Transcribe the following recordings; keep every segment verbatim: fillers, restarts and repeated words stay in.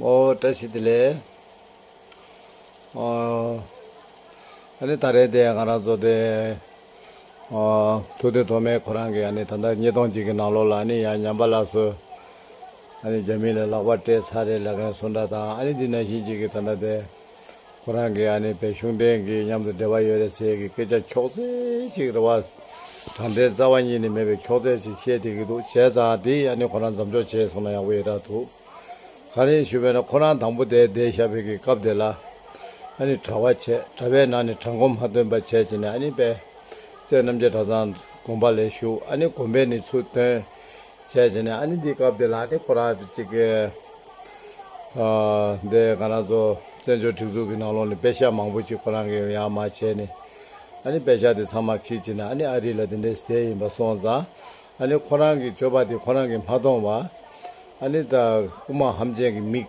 ཨོ་བཀྲ་ཤིས་བདེ་ལེགས། ཨོ། ཨ་ནི་ད་རེས་དེ་ང་རང་ཚོ་དེ། ཨོ། ཐུགས་བདེ་ཐོགས་མེད་ཁོ་རང་གིས་ཨ་ནི་ད་ལྟ་ཉིས་སྟོང་གཅིག་གི་ནང་ལོགས་ལ་ཨ་ནི་ཡང་ཉམས་པ་སླར་གསོ། ཨ་ནི་རྒྱ་མི་ལ་ལག་པ་སྤྲད་ཚར་རེད་ལབ་མཁན་སུ་འདྲ་དང་ཨ་ནི་འདི་ནང་བཞིན་གཅིག་གི་ད་ལྟ་དེ། ཁོ་རང་གིས་ཨ་ནི་བོད་གཞུང་འབྲེལ་གྱི་མཉམ་དུ་འབྲེལ་བ་ཡོད་རེད་ཟེར་གྱི་སྐད་ཆ་ཁྱོག་ཙེ་ཞིག་རེད་བ། དྲང་བདེན་རྩ་བ་ཉིད་ནས་མེད་པའི་ཁྱོག་ཙེ་ཞིག་བཤད་བསྡད་ཀྱི་འདུག་བྱས་ཙང་དེ་ཨ་ནི་ཁོ་རང་མཚམས་འཇོག་བྱས་སོང་ན་ཡག་པོ་ཡོད་འདྲ་འདུག་ག་རེ་ཞུ་བས་ན་ཁོ་རང་དང་པོ་དེ་བསྡད་བཞག་པའི་གི་སྐབས་དེ་ལ། ཨ་ནི་གྲྭ་པ་བྱས་གྲྭ་པའི་ནང་ནས་གྲྭ་སྒོམ་མ་ཐོན་པ་བྱས་བྱས་ནས་ཨ་ནི་དཔེ། རྩེ་རྣམ་རྒྱལ་གྲྭ་ཚང་དགོན་པ་ལ་བཞུགས། ཨ་ནི་དགོན་པའི་ནས་ཚུར་ཐོན། བྱས་བྱས་ནས་ཨ་ནི་འདི་སྐབས་དེ་ལ་ཨ་ནི་ཁོ་རང་གཅིག་གི། ཨ། འདི་ང་རང་ཚོ་བཙན་བྱོལ་སྒྲིག་འཛུགས་ཀྱི་ནང་ལོགས་ནས་པེ་ཤག་མང་པོ་ཅིག་ཁོ་རང་གིས་ཡར་མར་བྱས་ནས། ཨ་ནི་པེ་ཤག་དེ་ཚང་མ་ཁྱེར་བྱས་ནས་ཨ་ནི་ཨ་རི་ལ་དེ་འདྲས་བསྡད་ཡིན་པ་སོང་ཙང་། ཨ་ནི་ཁོ་རང་གི་སྤྱོད་པ་དེ་ཁོ་རང་གིས་མ་མཐོང་བ། ཨ་ནི་ད་རྐུ་མ་ཧམ་ཅན་གྱི་མིག་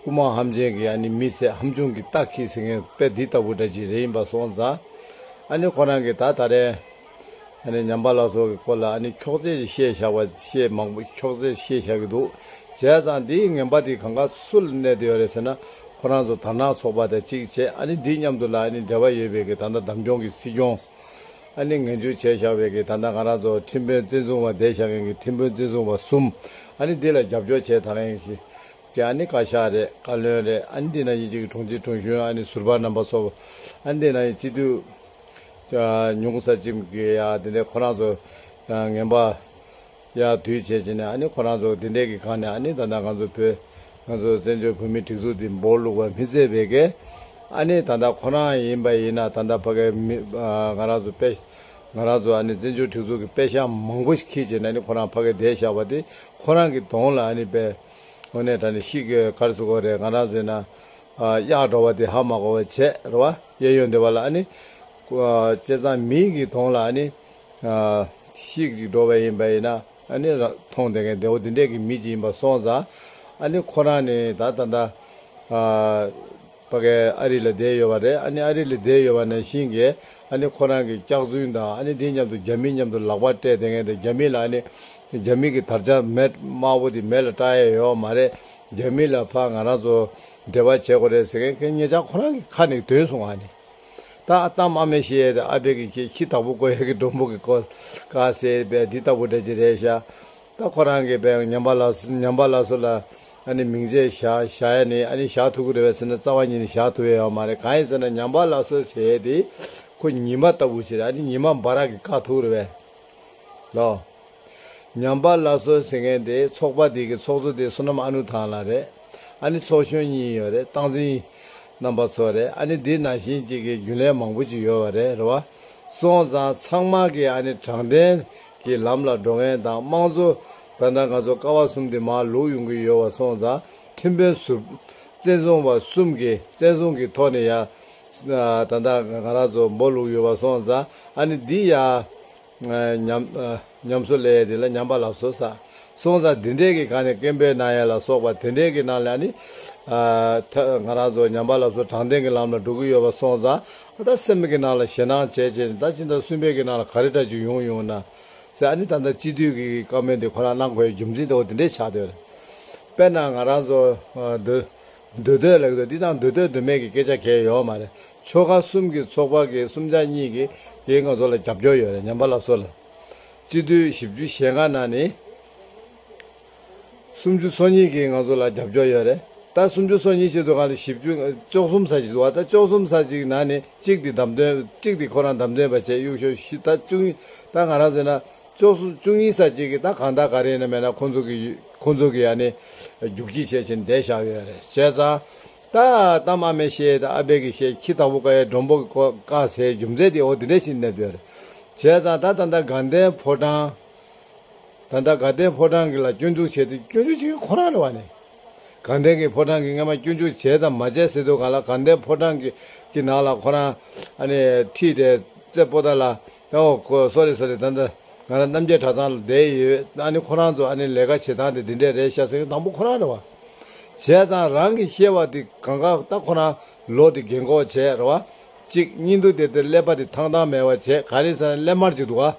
རྐུ་མ་ཧམ་ཅན་གྱི་ཨ་ནི་མི་བསད་ཧམ་ཆུང་གི་རྟ་ཁྱི་ཟེར་མཁན་དཔེ་འདི་ལྟ་བུ་འདྲ་ཅིག་རེད་ཡིན་པ་སོང་ཙང་། ཨ་ནི་ཁོ་རང་གིས་ད་ད་རེས། ཨ་ནི་ཉམས་པ་སླར་གསོ་གི་སྐོར་ལ་ཨ་ནི་ཁྱོག་ཙེ་ཞིག་བཤད་བཞག་པ་བཤད་མང་པོ་ཁྱོག་ཙེ་བཤད་བཞག་གི་འདུག་བྱས་ཙང་འདིའི་ངན་པ་དེ་གང་ག་སུ་ལ་གནས་བསྡད་ཡོད་རེད་ཟེར་ན། ཁོ་རང་ཚོ་དར་ནག་ཚོགས་པ་དང་གཅིག་བྱས་ཨ་ནི་འདི་མཉམ་དུ་ལ་ཨ་ནི་འབྲེལ་བ་ཡོད་པའི་གི་ད་ལྟ་བདམས་སྐྱོང་གི་སྲིད་སྐྱོང་། ཨ་ནི་ངན་ཇུས་བྱས་བཞག་པའི་གི་ད་ལྟ་ང་རང་ཚོ་ཁྲིམས་དཔོན་བཙན་བཟུང་བ་བསྡད་བཞག་མཁན་གྱི་ཁྲིམས་དཔོན་བཙན་བཟུང་བ་གསུམ། ཨ་ནི་འདི་ལ་རྒྱབ་སྐྱོར་བྱས་དང་ལེན་ཞིག་གི་ཨ་ནི་བཀའ་ཤག་རེད། བཀའ་བློན་རེད། ཨ་ནི་འདི་ནང་བཞིན་གཅིག་གི་དྲུང་ཆེ་དྲུང་གཞོན། ཨ་ནི་ཟུར་པ་རྣམ་པ་ཚོ། ཨ་ནི་འདི་ནང་བཞིན་སྤྱི་འཐུས་ཉུང་ས་ཅིག་གི་ཡ་དེ་འདྲའི་ཁོ་རང་ཚོ་ཡ་ངན་པ་ཡ་དུས་བྱས་བྱས་ནས་ཨ་ནི་ཁོ་རང་ཚོ་དེ་འདྲའི་གི་སྒང་ནས་ཨ་ནི་ད་ལྟ་ང་ཚོ་བོད་ང་ཚོ་བཙན་བྱོལ་བོད་མིའི་སྒྲིག་འཛུགས་འདི་འབོར་ལུག་པ་མི་བརྩེ་བའི་གི་ཨ་ནི་ད་ལྟ་ཁོ་རང་ཡིན་པ་ཡིན་ན་ད་ལྟ་ཕ་གི་མི་ང་རང་ཚོ་དཔེ་ང་རང་ཚོ་ཨ་ནི་བཙན་བྱོལ་སྒྲིག་འཛུགས་ཀྱི་པེ་ཤག་མང་པོ་ཞིག་ཁྱེར་བྱས་ནས་ཨ་ནི་ཁོ་རང་ཕ་གི་བསྡད་བཞག་པ་དེ་ཁོ་རང་གི་གདོང་ལ་ཨ་ནི་དཔེ། དངོས་གནས་དྲང་གནས་ཤིག་གི་ག་རེ་ཟེར་དགོས་རེད། ང་རང་ཚོས་ན་ཨ་གཡག་འགྲོ་བ་དེ་ཧ་མ་གོ་བ་བྱས་རེད་བ། གཡས་གཡོན་འདི་བ་ལ་ཨ་ནི་ཨ་བྱས་ཙང་མི་གི་གདོང་ལ་ཨ་ནི་ཨ་ཤིག་ཅིག་འགྲོ་བ་ཡིན་པ་ཡིན་ན་ཨ་ནི་ར་མཐོང་བསྡད་མཁན་བདེ་བོ་དེ་འདྲས་ཀྱི་མི་ཅིག་ཡིན་པ་སོང་ཙང་ཨ་ནི་ཁོ་རང་ནི་ད་ད་ད་ཨ་ཕ་གའི་ཨ་རི་ལ་བསྡད་ཡོད་པ་རེད། ཨ་ནི་ཨ་རི་ལ་བསྡད་ཡོད་པ་ནང་བཞིན་གྱི་ཨ་ནི་ཁོ་རང་གི་སྐྱག་རྫུན་དང་ཨ་ནི་དེ་མཉམ་དུ་རྒྱ་མི་མཉམ་དུ་ལག་པ་སྤྲད་བསྡད་མཁན་དེ་རྒྱ་མི་ལ་ཨ་ནི་རྒྱ་མི་གི་དར་ཆ་མེད་དམར་པོ་དེ་མེད་ལ་སྐྲག་ཡས་ཡོད་མ་རེད། རྒྱ་མི་ལ་ཕར་ང་རང་ཚོ་འབྲེལ་བ་བྱེད་དགོས་རེད་ཟེར་མཁན་ཁྱེད་ཉེ་ཆར་ཁོ་རང་གི་ཁ་ནས་ཐོན་སོང་ཨ་ནི། ད་ཨ་གཏམ་ཨ་མས་བཤད་ཡས་དེ་ཨ་ཕས་ཀྱི་ཁྱི་ཁྱི་བདག་པོ་བསྐོ་ཡས་ཀྱི་མགྲོན་པོ་གི་སྐོར་བཀའ་ཟེར་བས་འདི་ལྟ་བུ་འདྲ་ཅིག་རེད་ཤག་ད་ཁོ་རང་གིས་བས་ཉམས་པ་ལ་ཉམས་པ་སླར་གསོ་ལ་ཨ་ནི་མིང་ཆད་བཞག་བཞག་ཡས་ནི་ཨ་ནི་བཞག་ཐུབ་ཀྱི་རེད་བས་ཟེར་ན་རྩ་བ་ཉིད་ནས་བཞག་ཐུབ་ཡས་ཡོད་མ་རེད། གང་ཡིན་ཟེར་ན་ཉམས་པ་སླར་གསོ་ཟེར་ཡས་དེ་ཁོ་ཉི་མ་ལྟ་བུ་ཅིག་རེད། ཨ་ནི་ཉི་མ་འབའ་རག་གིས་བཀག་ཐུབ་རེད་བས། ལོ། ཉམས་པ་སླར་གསོ་ཟེར་མཁན་དེ་ཚོགས་པ་དེ་གི་ཚོགས་གཙོ་དེ་བསོད་ནམས་ཨ་ནུ་ཐང་ལགས་རེད། ཨ་ནི་ཚོགས་གཞོན་གཉིས་ཡོད་རེད། སྟངས་འཛིན་རྣམ་པ་ཚོ་རེད། ཨ་ནི་འདི་ནང་བཞིན་གཅིག་གི་རྒྱུན་ལས་མང་པོ་ཅིག་ཡོད་པ་རེད། རེད་བ། སོང་ཙང་ཚང་མ་གི་ཨ་ནི་དྲང་བདེན་གྱི་ལམ་ལ་འགྲོ་མཁན་དང་དམངས་གཙོ་ད་ལྟ་ང་ཚོ་ཀ་བ་གསུམ་དེ་མར་ལུག་ཡོང་གི་ཡོད་པ་སོང་ཙང་ཁྲིམས་དཔོན་ཟུར་བཙན་བཟུང་བ་གསུམ་གྱི་བཙན་བཟུང་གི་ཐོག་ནས་ཡ་ད་ལྟ་ང་རང་ཚོ་འབོ་ལུག་ཡོད་པ་སོང་ཙང་ཨ་ནི་འདི་ཡ། ཉམས་ཉམས་གསོ་ལས་དེ་ལ་ཉམས་པ་སླར་གསོ་ས། སོང་ཙང་དེ་འདྲས་ཀྱི་ག་ནས་སྐད་འབོད་གནང་ཡ་ལ་སོགས་པ་དེ་འདྲས་ཀྱི་ནང་ལ་ནི། ང་རང་ཚོ་ཉམས་པ་སླར་གསོ་དྲང་བདེན་གྱི་ལམ་ལ་འགྲོ་གི་ཡོད་པ་སོང་ཙང་ད་སེམས་ཀྱི་ནང་ལ་ཞེད་སྣང་བྱས་བྱས་ནས་ད་ཕྱི་ཟླ་གསུམ་པའི་གི་ནང་ལ་ག་རེ་འདྲ་ཅིག་ཡོང་ཡོང་ན་ཟེར་ཨ་ནི་ད་ལྟ་སྤྱི་འཐུས་ཀྱི་བཀའ་མོལ་འདི་ཁོ་རང་གནང་དགོས་རྒྱུ་མཚན་དེ་འོ་དེ་འདྲས་ཆགས་བསྡད་ཡོད་རེད། དཔེར་ན་ང་རང་ཚོ་འདི། འདོད་འདོད་ལབ་ཀྱི་འདུག་འདི་དང་འདོད་འདོད་འདོད་མེད་ཀྱི་སྐད་ཆ་གང་ཡང་ཡོད་མ་རེད། ཆོལ་ཁ་གསུམ་གྱི་ཚོགས་པ་གི་གསུམ་ཆ་གཉིས་ཀྱིས་དེ་ང་ཚོ་ལ་རྒྱབ་སྐྱོར་ཡོད་རེད། ཉམས་པ་སླར་གསོ་ལ། སྤྱི་འཐུས་བཞི་བཅུ་ཞེ་ལྔ་ནང་ནས་སུམ་ཅུ་སོ་གཉིས་ཀྱིས་ང་ཚོ་ལ་རྒྱབ་སྐྱོར་ཡོད་རེད། ད་སུམ་ཅུ་སོ་གཉིས་བྱེད་དུས་གང་ལ་བཞི་བཅུ་བཅུ་གསུམ་ཙམ་ཞིག་འདུག་བ། ད་བཅུ་གསུམ་ཙམ་ཞིག་ནང་ནས་གཅིག་དེ་བདམས་ཐོན་གཅིག་དེ་ཁོ་རང་བདམས་ཐོན་པ་བྱས་གཡུག་ཤོག་བཞི་ད་བཅུ་གཉིས་ད་ང་རང་ཚོས་ན། བཅུ་གསུམ་བཅུ་གཉིས་ཙམ་ཅིག་གིས་ད་གང་ལྟར་ག་རེ་ཡིན་ན་མེད་ན་ཁོང་ཚོ་གི་ཁོང་ཚོ་གི་ཨ་ནི་རྒྱུག་ཁྱི་བྱས་བྱས་བསྡད་བཞག་ཡོད་རེད། བྱས་ཙང་ད་གཏམ་ཨ་མས་བཤད་ད་ཨ་ཕས་ཀྱིས་བཤད་ཁྱི་བདག་པོ་བཀའ་ཡའི་མགྲོན་པོ་གི་བཀའ་ཟེར་རྒྱུ་མཚན་དེ་འོ་དེ་འདྲས་ཞིག་གནས་ཡོད་རེད། བྱས་ཙང་ད་ད་ལྟ་དགའ་ལྡན་ཕོ་བྲང་། ད་ལྟ་དགའ་ལྡན་ཕོ་བྲང་གི་ལ་སྐྱོན་འཛུགས་བྱས་ཏེ་སྐྱོན་འཛུགས་བྱེད་མཁན་ཁོ་རང་རེད་བ་ནི། དགའ་ལྡན་གྱི་ཕོ་བྲང་གི་སྔ་མ་སྐྱོན་འཛུགས་བྱས་དང་མ་བྱས་ཟེར་དུས་གང་ལ་དགའ་ལྡན་ཕོ་བྲང་གི་གི་ནང་ལ་ཁོ་རང་ཨ་ནི་ཁྲིད་དེ་རྩེ་པོ་ཏ་ལ་ཨོ་ཁོ་སོ་རི་སོ་རི་ད་ལྟ་ང་རང་རྣམ་རྒྱལ་གྲྭ་ཚང་ལ་བསྡད་ཡོད། ཨ་ནི་ཁོ་རང་ཚོ་ཨ་ནི་ལས་ཀ་བྱེད་སྟངས་དེ་འདི་འདྲས་རེད་ཤག་ཟེར་མཁན་དང་པོ་ཁོ་རང་རེད་བ། བྱས་ཙང་རང་གི་བཤད་པ་དེ་གང་ག་ད་ཁོ་རང་ལོ་དེ་རྒན་གོག་བྱས་རེད་བ། གཅིག་གཉིས་འདུག་དེ་དེ་ཀླད་པ་དེ་ཐང་ཐང་མེད་པ་བྱས་ག་རེ་ཟེར་ན་ཀླད་དམར་ཅིག་འདུག་ག་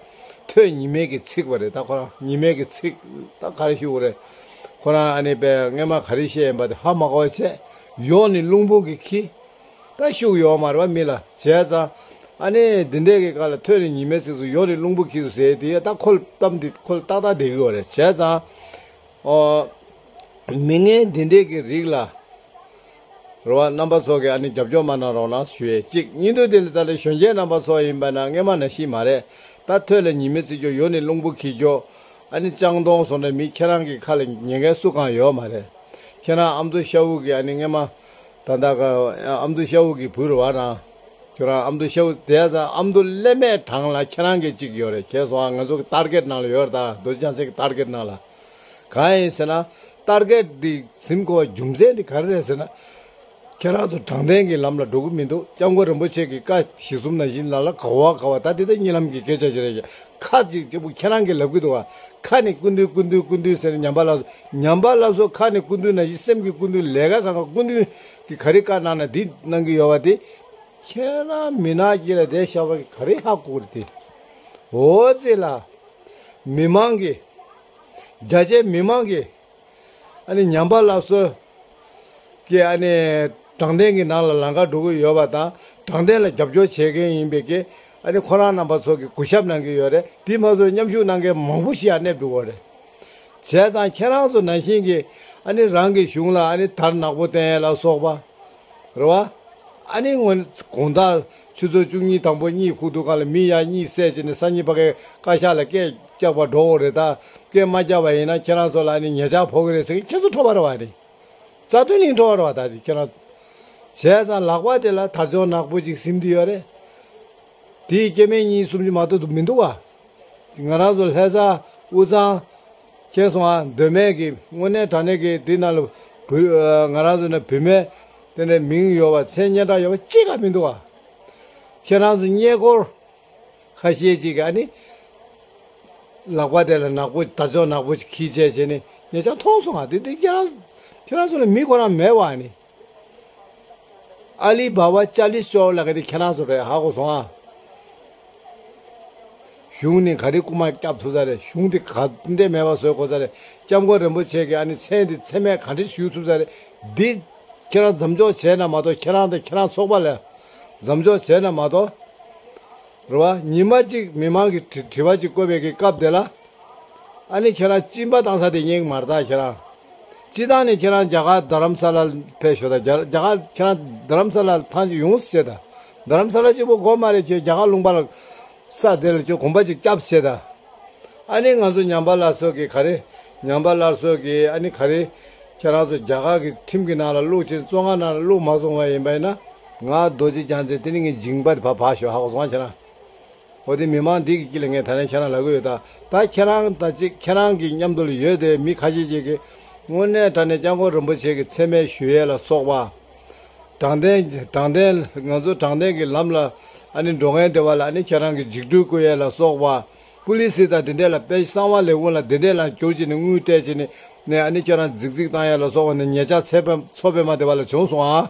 ཐོད་ཉི་མའི་གི་ཚིག་པ་རེད། ད་ཁོ་རང་ཉི་མའི་གི་ཚིག་ད་ག་རེ་ཞུ་དགོས་རེད། ཁོ་རང་ཨ་ནི་པས་སྔས་མ་ག་རེ་བཤད་ཡིན་པ་དེ་ཧ་མ་གོ་བ་བྱས། ཡོག་ནི་རླུང་བུ་གིས་འཁྱེར། ད་ཤུགས་ཡོད་མ་རེད་བ་མི་ལ། བྱས་ཙང་ཨ་ནི་འདི་འདྲས་ཀྱི་སྐབས་ལ་ཐོད་རིང་ཉི་མའི་ཚིགས་སུ་ཡོག་ནི་རླུང་བུ་འཁྱེར་སུ་ཟེར་དེ་ད་ཁོ་ལ་གཏམ་འདི་ཁོ་ལ་ཏག་ཏག་བསྡད་ཀྱི་ཡོད་རེད། བྱས་ཙང་ཨོ། མི་ངན་འདི་འདྲས་ཀྱི་རིགས་ལ། རེད་བ། རྣམ་པ་ཚོ་གིས་ཨ་ནི་རྒྱབ་སྐྱོར་མ་གནང་རོགས་གནང་ཞུ་ཡས་གཅིག། གཉིས་དུ་དེ་ལ་ད་ལྟ་གཞོན་སྐྱེས་རྣམ་པ་ཚོ་ཡིན་པ་ན་སྔས་མ་ནང་བཞིན་མ་རེད། ད་ཐོད་ལ་ཉི་མ་བརྩི་རྒྱུ། ཡོག་ནི་རླུང་བུ་འཁྱེར་རྒྱུ། ཨ་ནི་ལྕང་སྡོང་སོང་ནས་མི་ཁྱེད་རང་གི་ཁ་ལ་ཉན་མཁན་སུ་གང་ཡོད་མ་རེད། ཁྱེད་རང་ཨ་མདོ་ཤ་འུ་གི་ཨ་ནི་སྔས་མ་ད་ལྟ་ག་ཨ་མདོ་ཤ་འུ་གི་བུ་རེད་བ་རང་། ཁྱེད་རང་ཨ་མདོ་ཤ་འུ་དེ་ཙང་ཨ་མདོ་ཀླད་མེད་གྲངས་ལ་ཁྱེད་རང་གི་གཅིག་ཡོད་རེད། ཁྱེད་སོང་ང་ཚོ་གི་ཊར་གེཊ་ནང་ལ་ཡོད་རེད། ད་རྡོ་རྗེ་འཆང་སྲས་ཀྱི་ཊར་གེཊ་ནང་ལ། གང་ཡིན་ཟེར་ན། ཊར་གེཊ་འདི་ཟིན་དགོས་པ་རྒྱུ་མཚན་འདི་ག་རེ་རེད་ཟེར་ན། ཁྱེད་རང་ཚོ་དྲང་བདེན་གྱི་ལམ་ལ་འགྲོ་གི་མི་འདུག། སྐྱབས་མགོན་རིན་པོ་ཆེ་གི་བཀའ་གཞི་གསུམ་ནང་བཞིན་ལ་ལ་ག་བ་ག་བ། ད་འདི་ད་གཉིད་ལམ་གྱི་སྐད་ཆ་ཞིག་རེད། ཁ་ཅིག་གཅིག་པུ་ཁྱེད་རང་གིས་ལབ་ཀྱི་འདུག་བ། ཁ་ནས་སྐུ་མདུན་སྐུ་མདུན་སྐུ་མདུན་ཟེར་ནས་ཉམས་པ་ལ་ཉམས་པ་ལབ་སོ། ཁ་ནས་སྐུ་མདུན་ནང་བཞིན་སེམས་ཀྱི་སྐུ་མདུན། ལས་ཀ་གང་ག་སྐུ་མདུན་གྱི་ག་རེ་བཀའ་གནང་ན་འདི་གནང་གི་ཡོད་པ་དེ། ཁྱེད་རང་མི་ནག་གི་ལ་བསྡད་བཞག་པ་གི་ག་རེ་ཧ་གོ་རེད་དེ། འོ་ཙི་ལ། མི་མང་གི། རྒྱ་ཆེ་མི་མང་གི། ཨ་ནི་ཉམས་པ་སླར་གསོ་གི་ཨ་ནི་དྲང་བདེན་གྱི་ནང་ལ་ལམ་ཁ་འགྲོ་གི་ཡོད་པ་དང་། དྲང་བདེན་ལ་རྒྱབ་སྐྱོར་བྱེད་མཁན་ཡིན་པའི་གི་ཨ་ནི་ཁོ་རང་རྣམ་པ་ཚོ་གི་གུས་ཞབས་གནང་གི་ཡོད་རེད། དེ་མ་ཟད་མཉམ་ཞུགས་གནང་མཁན་མང་པོ་ཞིག་ཡང་སླེབས་འགྲོ་གི་རེད། བྱས་ཙང་ཁྱེད་རང་ཚོ་ནང་བཞིན་གྱི་ཨ་ནི་རང་གི་གཞུང་ལ་ཨ་ནི་དར་ནག་པོ་བསྟན་ཡས་ལ་སོགས་པ། རེད་བ། ཨ་ནི་སྔོན་དགོང་དག་ཆུ་ཚོད་བཅུ་གཉིས་དང་པོ་གཉིད་ཁུག་དུས་སྒང་ལ་མི་ཡར་གཉིད་སད་བྱས་ནས་སང་ཉིན་ཕ་གིའི་བཀའ་ཤག་ལ་སྐད་རྒྱག་པར་འགྲོ་དགོས་རེད། ད་སྐད་མ་རྒྱག་པ་ཡིན་ན་ཁྱེད་རང་ཚོ་ལ་ཨ་ནི་ཉེས་ཆད་ཕོག་གི་རེད་ཟེར་མཁན་ཁྱེད་ཚོ་འཕྲོ་བརླག་རེད་བ། རེད། རྩ་དོན་གླིང་འཕྲོ་བརླག་རེད་བ། ད་དེ་ཁྱེད་རང་བྱས་ཙང་ལག་པ་དེ་ལ་དར་ལྕོག་ནག་པོ་ཅིག་ཟིན་བསྡད་ཡོད་རེད། དེའི་སྐྱེ་དམན་གཉིས་གསུམ་ཅིག་མ་གཏོགས་མི་འདུག་བ། ང་རང་ཚོ་ལྷ་ས་དབུས་གཙང་། མཁྱེན་སོང་ཨ། མདོ་སྨད་ཀྱི་དངོས་གནས་དྲང་གནས་ཀྱི་འདི་ནང་ལ་བུ་ཨ། ང་རང་ཚོ་ནས་བུད་མེད་དེ་འདྲའི་མིང་ཡོད་པ། མཚན་སྙན་གྲགས་ཡོད་པ་གཅིག་ཀ་མི་འདུག་ཨ། ཁྱེད་རང་ཚོ་གཉེན་སྐོར་ཁ་ཤས་ཅིག་གིས་ཨ་ནི་ལག་པ་དེ་ལ་ནག་པོ། དར་ལྕོག་ནག་པོ་ཞིག་འཁྱེར་བྱས་བྱས་ནས་ཉེ་ཆར་མཐོང་སོང་ཨ། དེ་དེ་ཁྱེད་རང་ཁྱེད་རང་ཚོ་ལ་མི་ཁོ་རང་མེད་པ་ཨ་ནི། ཨ་ལི་བ་བ་ཅཱ་ལི་ཤོ་ལབ་མཁན་དེ་ཁྱེད་རང་ཚོ་རེད། ཧ་གོ་སོང་ཨ། གཞུང་ནས་ག་རེ་རྐུ་མ་བརྒྱབ་ཐུབ་ས་རེད། གཞུང་དེ་ག་འདྲས་མེད་པ་བཟོ་དགོས་ས་རེད། སྐྱབས་མགོན་རིན་པོ་ཆེ་གིས་ཨ་ནི་མཚན་དེ་མཚན་སྨད་ག་འདྲས་ཞུ་ཐུབ་ས་རེད། འདི་ཁྱེད་རང་མཚམས་འཇོག་བྱས་ན་མ་གཏོགས། ཁྱེད་རང་དང་ཁྱེད་རང་ཚོགས་པ་ལ་མཚམས་འཇོག་བྱས་ན་མ་གཏོགས། རེད་བ། ཉི་མ་གཅིག་མི་མང་གི་དྲི་དྲི་བ་གཅིག་བཀོད་པའི་གི་སྐབས་དེ་ལ། ཨ་ནི་ཁྱེད་རང་གཅིན་པ་བཏང་ས་དེ་རྙེད་ཀྱི་མ་རེད་ད་ཁྱེད་རང་། སྤྱིར་བཏང་ནས་ཁྱེད་རང་རྒྱ་གར་རྡ་རམ་ས་ལ་ཕེབས་ཤོག་ད། རྒྱ་རྒྱ་གར་ཁྱེད་རང་རྡ་རམ་ས་ལ་ཐང་ཅིག་ཡོང་ཟེར་ད། རྡ་རམ་ས་ལ་གཅིག་པོ་དགོས་མ་རེད། ཁྱོད་རྒྱ་གར་ལུང་པ་ལ་ས་དེ་ལ་ཁྱོད་གོམ་པ་གཅིག་རྒྱབ་ཟེར་ད། ཨ་ནི་ང་ཚོ་ཉམས་པ་སླར་གསོ་གི་ག་རེ། ཉམས་པ་སླར་གསོ་གི་ཨ་ནི་ག་རེ། ཁྱེད་རང་ཚོ་རྒྱ་གར་གི་ཁྲིམས་ཀྱི་ནང་ལ་བླུགས་བྱས། བཙོན་ཁང་ནང་ལ་བླུགས་མ་སོང་བ་ཡིན་པ་ཡིན་ན། ང་རྡོ་རྗེ་རྒྱལ་མཚན་དེ་ནི་ངའི་མཇིང་པ་དེ་ཕར་ཕར་ཞོག་ཧ་གོ་སོང་ཁྱེད་རང་། འོ་དེ་མི་མང་འདི་གི་དཀྱིལ་ལ་ངས་ད་ནས་ཁྱེད་རང་ལབ་གི་ཡོད་ད། ད་ཁྱེད་རང་ད་ཅིག་ཁྱེད་རང་གི་མཉམ་དུ་ལ་ཡོད་དེ་མི་ཁ་ཤས་ཅིག་གིས་དངོས་གནས་དྲང་གནས་སྐྱབས་མགོན་རིན་པོ་ཆེ་གི་མཚན་སྨད་ཞུ་ཡས་ལ་སོགས་པ། དྲང་བདེན་དྲང་བདེན་ང་ཚོ་དྲང་བདེན་གྱི་ལམ་ལ་ཨ་ནི་འགྲོ་མཁན་དེ་བ་ལ་ཨ་ནི་ཁྱེད་རང་གི་འཇིགས་སྐུལ་བསྐུལ་ཡས་ལ་སོགས་པ། པུ་ལི་སི་དང་དེ་འདྲས་ལ་དཔེ་གསང་བ་ལས་ཁུངས་ལ་དེ་འདྲས་ལ་བསྐྱུར་བྱས་ནས་དངུལ་སྤྲད་བྱས་ནས་ནས་ཨ་ནི་ཁྱེད་རང་རྫིག་རྫིག་བཏང་ཡས་ལ་སོགས་པ་ནས་ཉེ་ཆར་ཚེ་ཕན་ཚོ་པད་མ་དེ་བ་ལ་བྱུང་སོང་ཨ།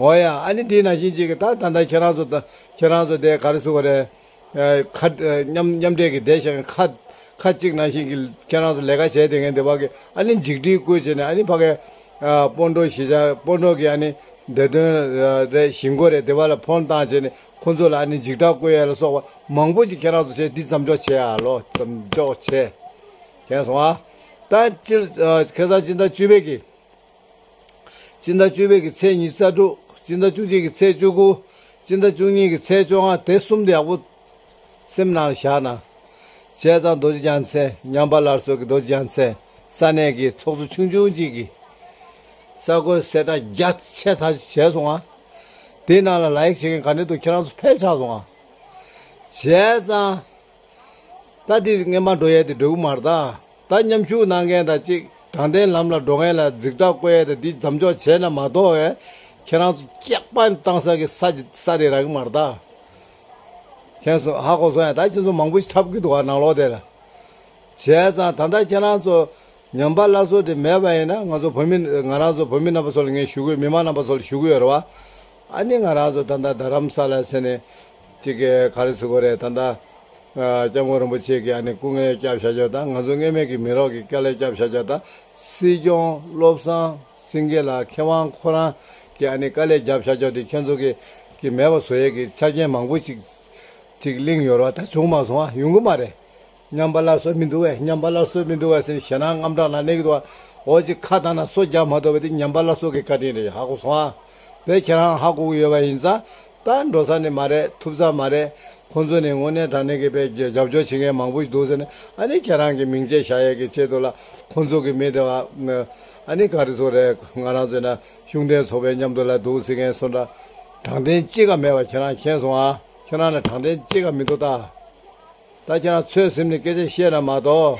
འོ་ཡ། ཨ་ནི་དེའི་ནང་བཞིན་ཅིག་གི་ད་ད་ལྟ་ཁྱེད་རང་ཚོ་ད་ཁྱེད་རང་ཚོ་དེ་ག་རེ་ཟེར་དགོས་རེད། ཨ། ཁ་ཨ། མཉམ་མཉམ་འབྲེལ་གྱི་བསྡད་བཞག་མཁན་ཁ་ཁ་གཅིག་ནང་བཞིན་གྱི་ཁྱེད་རང་ཚོ་ལས་ཀ་བྱས་བསྡད་མཁན་དེ་བ་གི་ཨ་ནི་འཇིགས་སྐུལ་བསྐུལ་བྱས་ནས་ཨ་ནི་ཕ་གི་ཨ། སྤོན་གྲོགས་གཞིས་ཆགས་སྤོན་གྲོགས་ཀྱི་ཨ་ནི་བདེ་དོན་ཨ། རེད། གཞིས་འགོ་རེད། དེ་བ་ལ་ཕོན་བཏང་བྱས་ནས་ཁོང་ཚོ་ལ་ཨ་ནི་འཇིགས་སྐྲག་བསྐུལ་ཡས་ལ་སོགས་པ་མང་པོ་ཅིག་ཁྱེད་རང་ཚོ་བྱས། འདི་མཚམས་འཇོག་བྱས་ཨ་ལོ། མཚམས་འཇོག་བྱས། མཁྱེན་སོང་ཨ། ད་སྤྱིར་ཨ། ཁ་སང་སྤྱི་ཟླ་བཅུ་པའི་གི་སྤྱི་ཟླ་བཅུ་པའི་གི་ཚེས་ཉི་ཤུ་རྩ་དྲུག། སྤྱི་ཟླ་བཅུ་གཅིག་གི་ཚེས་བཅུ་དགུ། སྤྱི་ཟླ་བཅུ་གཉིས་ཀྱི་ཚེས་བཅོ་ལྔ། དེ་གསུམ་དེ་ཡག་པོ་སེམས་ནང་ལ་བཞག་ན། བྱས་ཙང་རྡོ་རྗེ་རྒྱལ་མཚན། ཉམས་པ་སླར་གསོ་གི་རྡོ་རྗེ་རྒྱལ་མཚན། ས་གནས་ཀྱི་ཚོགས་གཙོ་ཆུང་ཆུང་གཅིག་གིས་ས་གོ་གསལ་བསྒྲགས་རྒྱ་ཆེ་ཐག་བྱས་སོང་ང་། དེའི་ནང་ལ་ལའིག་བྱེད་མཁན་ག་འདྲ་འདུག་ཁྱེད་རང་ཚོ་ཕལ་ཆགས་སོང་ང་། བྱས་ཙང་། ད་འདི་སྔས་མ་འགྲོ་ཡས་དེ་འགྲོ་གི་མ་རེད་ད། ད་མཉམ་ཞུགས་གནང་མཁན་དང་གཅིག་དྲང་བདེན་ལམ་ལ་འགྲོ་མཁན་ལ་འཇིགས་སྐྲག་བསྐུལ་ཡས་དེ་འདི་མཚམས་འཇོག་བྱས་ན་མ་གཏོགས་བས། ཁྱེད་རང་ཚོ་སྐྱག་པ་བཏང་ས་གི་ས་ས་དེ་རག་གི་མ་རེད་ད། མཁྱེན་སོང་། ཧ་གོ་སོང་ཡ། ད་ཁྱེད་ཚོ་མང་པོ་ཞིག་འཁྲབ་གི་འདུག་བ་ནང་ལོགས་དེ་ལ། བྱས་ཙང་ད་ལྟ་ཁྱེད་རང་ཚོ་ཉམས་པ་སླར་གསོ་དེ་མེད་པ་ཡིན་ན། ང་ཚོ་བོད་མི་ང་རང་ཚོ་བོད་མི་རྣམ་པ་ཚོ་ལ་ངས་ཞུ་གི་ཡོད། མི་མང་རྣམ་པ་ཚོ་ལ་ཞུ་གི་ཡོད་རེད་བ། ཨ་ནི་ང་རང་ཚོ་ད་ལྟ་རྡ་རམ་ས་ལ་ཟེར་ནས་ཅིག་གི་ག་རེ་ཟེར་དགོས་རེད། ད་ལྟ་ ཨ་སྐྱབས་མགོན་རིན་པོ་ཆེ་གིས་ཨ་ནི་སྐུ་ངལ་བརྒྱབ་བཞག་ཅོག་དང་། ང་ཚོ་སྔོན་མའི་གི་མི་རོགས་ཀྱི་དཀའ་ལས་བརྒྱབ་བཞག་ཅོག་དང་། སྲིད་སྐྱོང་བློ་བཟང་སེང་གེ་ལགས་མཁས་དབང་ཁོ་རང་གིས་ཨ་ནི་དཀའ་ལས་བརྒྱབ་བཞག་ཅོག་དེ་ཁྱོད་ཚོ་གིས་གི་མེད་པ་བཟོ་ཡས་ཀྱི་ཆ་རྐྱེན་མང་པོ་ཅིག་ཅིག་གླེང་ཡོད་རེད་བ། ད་བྱུང་མ་སོང་ཨ། ཡོང་གི་མ་རེད། ཉམས་པ་སླར་གསོ་མི་འདུག་བས། ཉམས་པ་སླར་གསོ་མི་འདུག་བས་ཟེར་ཞེད་སྣང་དངངས་སྐྲག་ལ་གནས་ཀྱི་འདུག་བ། འོ་ཅིག་ཁ་བཏང་ན་སོ་རྒྱག་མ་ཐུབ་པ་དེ་ཉམས་པ་སླར་གསོ་གི་བཀའ་དྲིན་རེད། ཧ་གོ་སོང་ཨ། དེ་ཁྱེད་རང་ཧ་གོ་གི་ཡོད་པ་ཡིན་ཙང་། ད་འགྲོ་ས་ནི་མ་རེད། ཐུབ་ས་མ་རེད། ཁོང་ཚོ་ནི་དངོས་གནས་དྲང་གནས་ཀྱི་དཔེ་རྒྱབ་སྐྱོར་བྱེད་མཁན་མང་པོ་ཞིག་འདུག་ཟེར་ནས། ཨ་ནི་ཁྱེད་རང་གི་མིང་ཆད་བཞག་ཡས་ཀྱི་ཆེད་དུ་ལ་ཁོང་ཚོ་གི་མི་དེ་བ་ཨ་ནི་ག་རེ་ཟེར་རེད། ང་རང་ཚོ་ན་ཤུགས་ལྡན་ཚོགས་པའི་མཉམ་དུ་ལ་འདུག་ཟེར་མཁན་སུ་འདྲ། དྲང་བདེན་གཅིག་ཀ་མེད་པ་ཁྱེད་རང་མཁྱེན་སོང་ཨ། ཁྱེད་རང་ལ་དྲང་བདེན་གཅིག་ཀ་མི་འདུག་ད། ད་ཁྱེད་རང་ཚོད་ཟིན་ནས་སྐད་ཆ་བཤད་ན་མ་གཏོགས།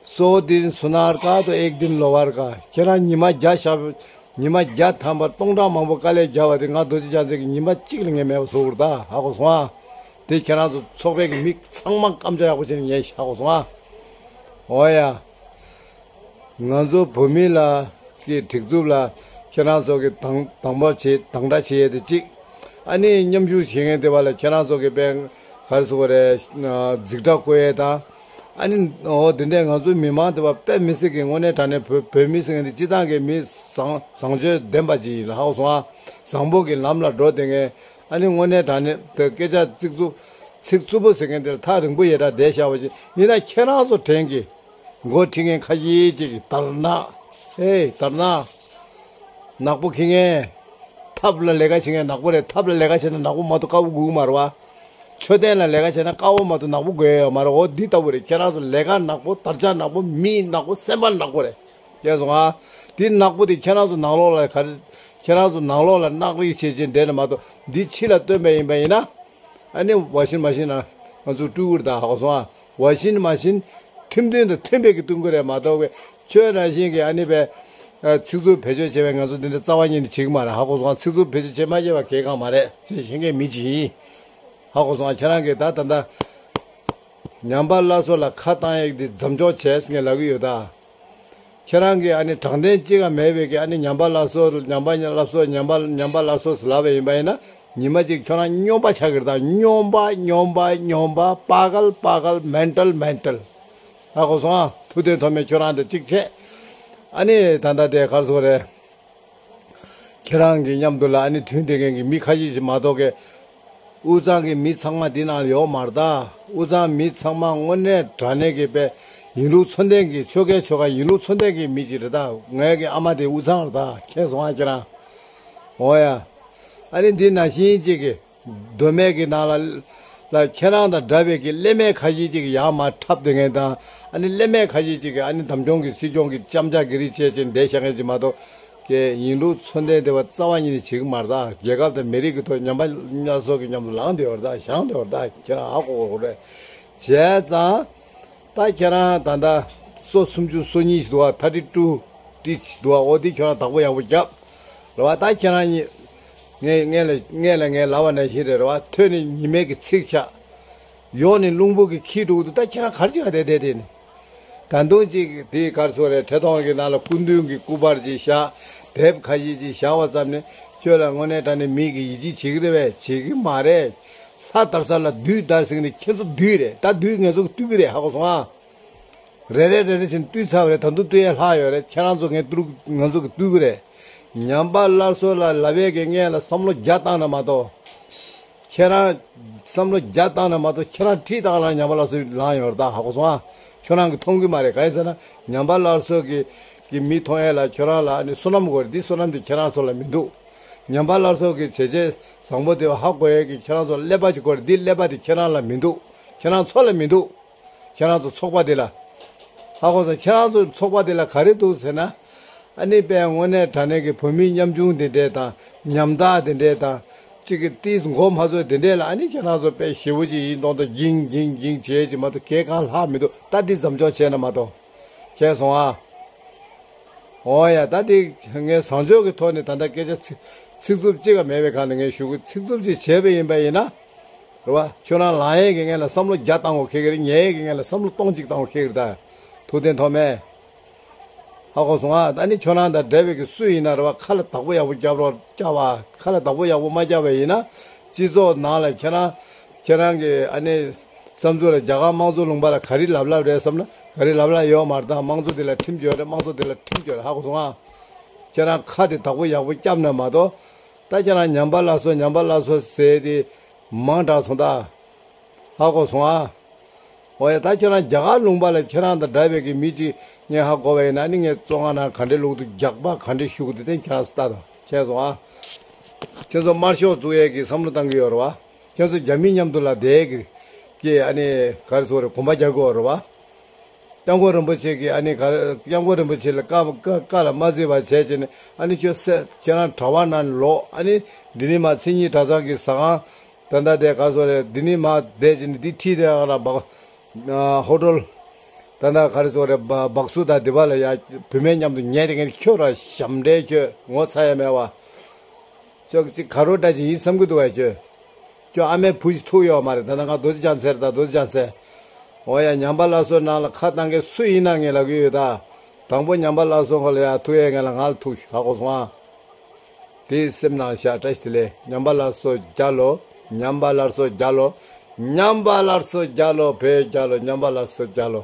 सौ दिन सुनार का तो एक दिन लोहार का། ཁྱེད་རང་ཉི་མ་བརྒྱ་ཞག་ཉི་མ་བརྒྱ་ཐམ་པ་སྟོང་ཕྲག་མང་པོ་དཀའ་ལས་བརྒྱབ་པ་དེ་ང་རྡོ་རྗེ་འཆང་ཆེན་གྱི་ཉི་མ་གཅིག་ལ་ངས་མེད་པ་བཟོ་དགོས་རེད་ད། ཧ་གོ་སོང་ཨ། དེ་ཁྱེད་རང་ཚོ་ཚོགས་པའི་གི་མི་ཚང་མ་སྐམ་ཆ་ཡག་པོ་བྱས་ནས་ཉན་ཤག། ཧ་གོ་སོང་ཨ། འོ་ཡ། ང་ཚོ་བོད་མི་ལ་གི་སྒྲིག་འཛུགས་ལ་ཁྱེད་རང་ཚོ་གི་དང་དང་པོ་བྱེད་དང་སྒྲ་བྱེད་ཡས་དེ་གཅིག། ཨ་ནི་མཉམ་ཞུགས་བྱེད་མཁན་དེ་བ་ལ་ཁྱེད་རང་ཚོ་གི་དཔེ་ག་རེ་ཟེར་དགོས་རེད། འཛིང་སྒྲ་བཀོད་ཡས་དང་། ཨ་ནི་འོ་དེ་འདྲས་ང་ཚོའི་མི་མང་དེ་བ་དཔེ་མི་སྲིད་ཀྱི་དངོས་གནས་དྲང་གནས་བོད་བོད་མི་ཟེར་མཁན་དེ་སྤྱི་བཏང་གི་མི་བཟང་བཟང་སྤྱོད་ལྡན་པ་ཅིག་ཡིན་ལ། ཧ་གོ་སོང་ཨ། བཟང་པོ་གི་ལམ་ལ་འགྲོ་བསྡད་མཁན། ཨ་ནི་དངོས་གནས་དྲང་གནས་དེ་སྐད་ཆ་ཚིག་རྩུབ་ཚིག་རྩུབ་པོ་ཟེར་མཁན་དེ་ལ་ཐག་རིང་པོ་ཡས་དྲག་བསྡད་བཞག་པ་ཅིག་ཡིན་ན། ཁྱེད་རང་ཚོ་དྲན་གི་འགོ་ཁྲིད་མཁན་ཁ་ཤས་ཅིག་གིས་དར་ནག་ཨེ་དར་ནག་ནག་པོ་འཁྱེར་མཁན། ཐབ་ལ་ལས་ཀ་བྱེད་མཁན་ནག་པོ་རེད། ཐབ་ལ་ལས་ཀ་བྱས་ན་ནག་པོ་མ་གཏོགས་དཀར་པོ་དགོས་ཀྱི་མ་རེད་བ། མཆོད་རྟེན་ལ་ལས་ཀ་བྱས་ན་དཀར་པོ་མ་གཏོགས་ནག་པོ་དགོས་ཡ་ཡོད་མ་རེད། འོ་འདི་ལྟ་བུ་རེད། ཁྱེད་རང་ཚོ་ལས་ཀ་ནག་པོ། དར་ཆ་ནག་པོ། མི་ནག་པོ། སེམས་པ་ནག་པོ་རེད། ཡ་སོང་ཨ། འདི་ནག་པོ་དེ་ཁྱེད་རང་ཚོ་ནང་ལོགས་ལ་ག་རེ། ཁྱེད་རང་ཚོ་ནང་ལོགས་ལ་སྣག་རིགས་བྱེད་བྱེད་འདྲེ་ལ་མ་གཏོགས་འདི་ཕྱི་ལ་སྟོན་པ་ཡིན་པ་ཡིན་ན། ཨ་ནི་ཝ་ཤིན་མ་ཤིན་ན་ང་ཚོ་སྤྲུལ་སྐུར་ད་ཧ་གོ་སོང་ཨ། ཝ་ཤིན་མ་ཤིན་ཁྲིམས་མཐུན་དང་མཐུན་པའི་གི་སྟོན་གི་རེད་མ་གཏོགས་པའི་ཁྱོད་རང་བཞིན་གྱི་ཨ་ནི་པའི་ཚིག་རྩུབ་བེད་སྤྱོད་བྱས་པའི་ང་ཚོ་འདི་འདྲ་རྩ་བ་ཉིད་ནས་བྱེད་གི་མ་རེད། ཧ་གོ་སོང་ཨ། ཚིག་རྩུབ་བེད་སྤྱོད་བྱེད་མ་བྱེད་པ་གལ་འགངས་མ་རེད། ཅེས་བཤད་མཁན་མི་ཅིག་ཡིན། ཧ་གོ་སོང་ཨ། ཁྱེད་རང་གིས་ད་ད་ལྟ་ཉམས་པ་སླར་གསོ་ལ་ཁ་བཏང་ཡག་འདི་མཚམས་འཇོག་བྱས་ཟེར་ངས་ལབ་གི་ཡོད་ད། ཁྱེད་རང་གིས་ཨ་ནི་དྲང་བདེན་གཅིག་ཀ་མེད་པའི་གི་ཨ་ནི་ཉམས་པ་སླར་གསོ་ཉམས་པ་སླར་གསོ་ཉམས་པ་ཉམས་པ་སླར་གསོ་ཟེར་ལབ་པ་ཡིན་པ་ཡིན་ན། ཉི་མ་གཅིག་ཁྱོད་རང་སྨྱོན་པ་ཆགས་ཀྱི་རེད་ད། སྨྱོན་པ་སྨྱོན་པ་སྨྱོན་པ། པ་གལ་པ་གལ། མེན་ཊལ་མེན་ཊལ། ཧ་གོ་སོང་ཨ། ཐུབ་བསྟན་ཐོགས་མེད་ཁྱོད་རང་དེ་གཅིག་བྱས། ཨ་ནི་ད་ལྟ་དེ་ག་རེ་ཟེར་དགོས་རེད། ཁྱེད་རང་གི་མཉམ་དུ་ལ་ཨ་ནི་དྲན་བསྡད་མཁན་གྱི་མི་ཁ་ཤས་ཤིག་མ་གཏོགས་ཀྱི། དབུས་གཙང་གི་མི་ཚང་མ་འདི་ནང་ལ་ཡོད་མ་རེད་ད། དབུས་གཙང་མི་ཚང་མ་དངོས་གནས་དྲང་གནས་ཀྱི་དཔེ་ཡིན་ལུགས་མཚོན་ལྡན་གྱི་ཆོལ་ཁའི་ཆོལ་ཁ་ཡིན་ལུགས་མཚོན་ལྡན་གྱི་མི་ཅིག་རེད་ད། ངའི་གི་ཨ་མ་དེ་དབུས་གཙང་རེད་ད། མཁྱེན་སོང་ཨ་ཁྱེད་རང་། འོ་ཡ། ཨ་ནི་འདི་ནང་བཞིན་གཅིག་གི་མདོ་སྨད་ཀྱི་ནང་ལ་ལ་ཁྱེད་རང་དང་འདྲ་བའི་གི་ཀླད་མེད་ཁ་ཤས་ཅིག་གི་ཡར་མར་འཁྲབ་བསྡད་མཁན་དང་། ཨ་ནི་ཀླད་མེད་ཁ་ཤས་ཅིག་གི་ཨ་ནི་བདམས་སྐྱོང་གི་སྲིད་སྐྱོང་གི་ལྕམ་ལྕག་གི་རིགས་བྱས་བྱས་བསྡད་བཞག་མཁན་ཅིག་མ་གཏོགས། ཀྱི་ཡིན་ལུགས་མཚོན་ལྡན་དེ་བ་རྩ་བ་ཉིད་ནས་བྱེད་ཀྱི་མ་རེད་ད། རྒྱལ་ཁབ་དང་མི་རིགས་ཀྱི་ཐོག་ཉམས་པ་སླར་གསོ་གི་མཉམ་དུ་ལངས་བསྡད་པ་རེད་ད། བཞེངས་བསྡད་པ་རེད་ད། ཁྱེད་རང་ཧ་གོ་དགོས་རེད། བྱས་ཙང་། ད་ཁྱེད་རང་ད་ལྟ་སོ་སུམ་ཅུ་སོ་གཉིས་ཤིག་འདུག་བ། ཐར་ཊི་ཊུ་ཊི་ཤིག་འདུག་བ། འོ་དེ་ཁྱོད་རང་བདག་པོ་ཡག་པོ་རྒྱབ། རེད་བ། ད་ཁྱེད་རང་གཉིས། ངས་ངས་ལ་ངས་ལ་ངས་ལབ་པ་ནང་བཞིན་རེད། རེད་བ། ཐོས་ནས་ཉི་མའི་གི་ཚིག་ཤག། ཡོག་ནས་རླུང་བུ་གིས་འཁྱེར་འགྲོ་གི་འདུག། ད་ཁྱེད་རང་ག་རེ་བྱེད་ག་བསྡད་བསྡད་དེ་ནི། ད་དུང་ཅིག་དེའི་ག་རེ་ཟེར་དགོས་རེད། ཁྲི་སྟོང་གི་ནང་ལ་སྐུ་མདུན་གྱི་སྐུ་པར་ཅིག་བཞག། དེབ་ཁ་ཤས་ཅིག་བཞག་པ་ཙམ་ནས་ཁྱོད་ལ་དངོས་གནས་དྲང་གནས་མི་གིས་ཡིད་ཆེས་བྱེད་ཀྱི་རེད་པས། བྱེད་ཀྱི་མ་རེད། ལྷ་དར་ས་ལ་བདུད་དར་ཟེར་ནས་ཁྱེད་ཚོ་བདུད་རེད། ད་བདུད་ངེད་ཚོ་གིས་བཏུལ་གྱི་རེད། ཧ་གོ་སོང་ཨ། རེ་རེ་རེ་རེ་བཞིན་བཏུལ་ཚར་བ་རེད། ད་དུང་བཏུལ་ཡས་ལྷག་ཡོད་རེད། ཁྱེད་རང་ཚོ་ངས་བཏུལ། ང་ཚོ་གིས་བཏུལ་གྱི་རེད། ཉམས་པ་སླར་གསོ་ལ་ལབ་ཡས་ཀྱི་སྔོན་ལ་བསམ་བློ་བརྒྱ་བཏང་ན་མ་གཏོགས། ཁྱེད་རང་བསམ་བློ་བརྒྱ་བཏང་ན་མ་གཏོགས། ཁྱེད་རང་ཁྲིད་བཏང་ལ་ཉམས་པ་སླར་གསོ་ལངས་ཡོད་རེད་ད། ཧ་གོ་སོང་ཨ། ཁྱོད་རང་གིས་མཐོང་གི་མ་རེད། གང་ཡིན་ཟེར་ན་ཉམས་པ་སླར་གསོ་གི་གི་མི་མཐོང་ཡས་ལ་ཁྱོད་རང་ལ་ཨ་ནི་བསོད་ནམས་དགོས་རེད། འདི་བསོད་ནམས་དེ་ཁྱེད་རང་ཚོ་ལ་མི་འདུག། ཉམས་པ་སླར་གསོ་གི་བྱས་རྗེས་བཟང་པོ་དེ་ཧ་གོ་ཡས་ཀྱི་ཁྱེད་རང་ཚོ་ཀླད་པ་ཅིག་དགོས་རེད། འདི་ཀླད་པ་དེ་ཁྱེད་རང་ལ་མི་འདུག། ཁྱེད་རང་ཚོ་ལ་མི་འདུག། ཁྱེད་རང་ཚོ་ཚོགས་པ་འདི་ལ། ཧ་གོ་སོང་། ཁྱེད་རང་ཚོ་ཚོགས་པ་འདི་ལ་ག་རེ་འདུག་ཟེར་ན། ཨ་ནི་དཔེ་དངོས་གནས་དྲང་གནས་ཀྱི་བོད་མིའི་ཉམ་ཆུང་དེ་འདྲས་དང་། ཉམ་ཐག་དེ་འདྲས་དང་། གཅིག་གི་ཏིས་མགོ་མ་ཚོས་དེ་འདྲས་ལ་ཨ་ནི་ཁྱེད་རང་ཚོ་དཔེ་ཞེ་པོ་ཅིག་ཡིན་མདོག་མདོག་འགྱིང་འགྱིང་འགྱིང་བྱེད་ཅིག་མ་གཏོགས་གལ་གང་ལྷག་མི་འདུག། ད་འདི་མཚམས་འཇོག་བྱས་ན་མ་གཏོགས། མཁྱེན་སོང་ཨ། འོ་ཡ། ད་དེ་ངས་བཟང་སྤྱོད་ཀྱི་ཐོག་ནས་ད་ལྟ་སྐད་ཆ་ཚིག་ཚིག་རྩུབ་གཅིག་ཀ་མེད་པའི་སྒང་ནས་ངས་ཞུ་གི། ཚིག་རྩུབ་ཅིག་བྱས་པ་ཡིན་པ་ཡིན་ན། རེད་བ། ཁྱོད་རང་ལངས་ཡས་ཀྱི་སྔོན་ལ་བསམ་བློ་བརྒྱ་བཏང་དགོས་ཁེལ་གི་རེད། ཉལ་ཡས་ཀྱི་སྔོན་ལ་བསམ་བློ་སྟོང་གཅིག་བཏང་དགོས་ཁེལ་གི་རེད་ད། ཐུབ་བསྟན་ཐོགས་མེད། ཧ་གོ་སོང་ཨ། ད་ནི་ཁྱོད་རང་དང་འདྲ་བའི་གི་སུ་ཡིན་ན་རེད་བ། ཁ་ལ་བདག་པོ་ཡག་པོ་རྒྱབ་རོགས། རྒྱབ་བ། ཁ་ལ་བདག་པོ་ཡག་པོ་མ་རྒྱབ་པ་ཡིན་ན། སྤྱི་ཚོགས་ནང་ལ་ཁྱེད་རང་ ཁྱེད་རང་གི་ཨ་ནི་བསམ་ཚུལ་ལ་རྒྱ་གར་དམངས་གཙོ་ལུང་པ་ལ་ག་རེ་ལབ་ལབ་རེད་བསམ་ན་ག་རེ་ལབ་ལབ་ཡོད་མ་རེད། ད་དམངས་གཙོ་དེ་ལ་ཁྲིམས་བཅོས་རེད། དམངས་གཙོ་དེ་ལ་ཁྲིམས་བཅོས་རེད། ཧ་གོ་སོང་ཨ། ཁྱེད་རང་ཁ་དེ་དག་པོ་ཡག་པོ་བསྐྱབས་ན་མ་གཏོགས། ད་ཁྱེད་རང་ཉམས་པ་སླར་གསོ་ཉམས་པ་སླར་གསོ་ཟེར་དེ་མང་དྲགས་སོང་ད། ཧ་གོ་སོང་ཨ། འོ་ཡ། ད་ཁྱེད་རང་རྒྱ་གར་ལུང་པ་ལ་ཁྱེད་རང་དང་འདྲ་བའི་གི་མི་གཅིག་ངས་ཧ་གོ་བ་ཡིན་ན་ནི་ངས་བཙོན་ཁང་ནང་ག་འདྲའི་ལུགས་དུ་རྒྱག་པ་ག་འདྲའི་ཤུགས་དེ་བསྟན་ཁྱེད་རང་ལྟ་དང་། མཁྱེན་སོང་ཨ། ཁྱེད་ཚོ་དམར་ཤོག་བཙུགས་ཡས་ཀྱི་བསམ་བློ་བཏང་གི་ཡོད་རེད་བ། ཁྱེད་ཚོ་རྒྱ་མི་མཉམ་དུ་ལ་བསྡད་ཀྱི་ཀྱི་ཨ་ནི་ག་རེ་ཟེར་དགོས་རེད། གོམ་པ་རྒྱག་གི་ཡོད་རེད་བ། སྐྱབས་མགོན་རིན་པོ་ཆེ་གིས་ཨ་ནི་ག་རེ། སྐྱབས་མགོན་རིན་པོ་ཆེ་ལ་བཀའ་བཀའ་བཀའ་ལ་མ་བརྩིས་པ་བྱས་བྱས་ནས་ཨ་ནི་ཁྱོད་སེ་ཁྱེད་རང་གྲྭ་པ་ནང་ལོག་ཨ་ནི་འདི་ནི་མ་མཚན་ཉིད་གྲྭ་ཚང་གི་ཟ་ཁང་། ད་ལྟ་དེ་ག་རེ་ཟེར་དགོས་རེད། འདི་ནི་མ་བསྡད་བྱས་ནས་འདི་ཁྲིད་དེ་ཨ་ར་བ། ཨ་ཧོ་ཊལ། ད་ལྟ་ག་རེ་ཟེར་དགོས་རེད། བ་སྦག་སུ་དང་དེ་པ་ལ་ཡ་བུད་མེད་མཉམ་དུ་ཉལ་དེ་ངས་ཁྱོད་ར་ཞབས་འདྲེན། ཁྱོད་ངོ་ཚ་ཡ་མེད་བ། ཅོག་ཅིག་ག་རོ་འདྲ་ཅིག་ཡིན་བསམ་གི་འདུག་བས་ཁྱོད། ཁྱོད་ཨ་མའི་བུ་ཞིག་ཐུག་ཡོད་མ་རེད། ད་ལྟ་ང་རྡོ་རྗེ་རྒྱལ་མཚན་རེད། ད་རྡོ་རྗེ་རྒྱལ་མཚན། འོ་ཡ། ཉམས་པ་སླར་གསོའི་ནང་ལ་ཁ་བཏང་མཁན་སུ་ཡིན་ན་ངས་ལབ་གི་ཡོད་ད། དང་པོ་ཉམས་པ་སླར་གསོ་ཁོ་ལ་ཡ་ཐུག་ཡས་ངས་ལ་ང་ལ་ཐུག་ཧ་གོ་སོང་ཨ། དེ་སེམས་ནང་བཞག། བཀྲ་ཤིས་བདེ་ལེགས། ཉམས་པ་སླར་གསོ་རྒྱལ་ལོ། ཉམས་པ་སླར་གསོ་རྒྱལ་ལོ། ཉམས་པ་སླར་གསོ་རྒྱལ་ལོ། བོད་རྒྱལ་ལོ། ཉམས་པ་སླར་གསོ་རྒྱལ་ལོ།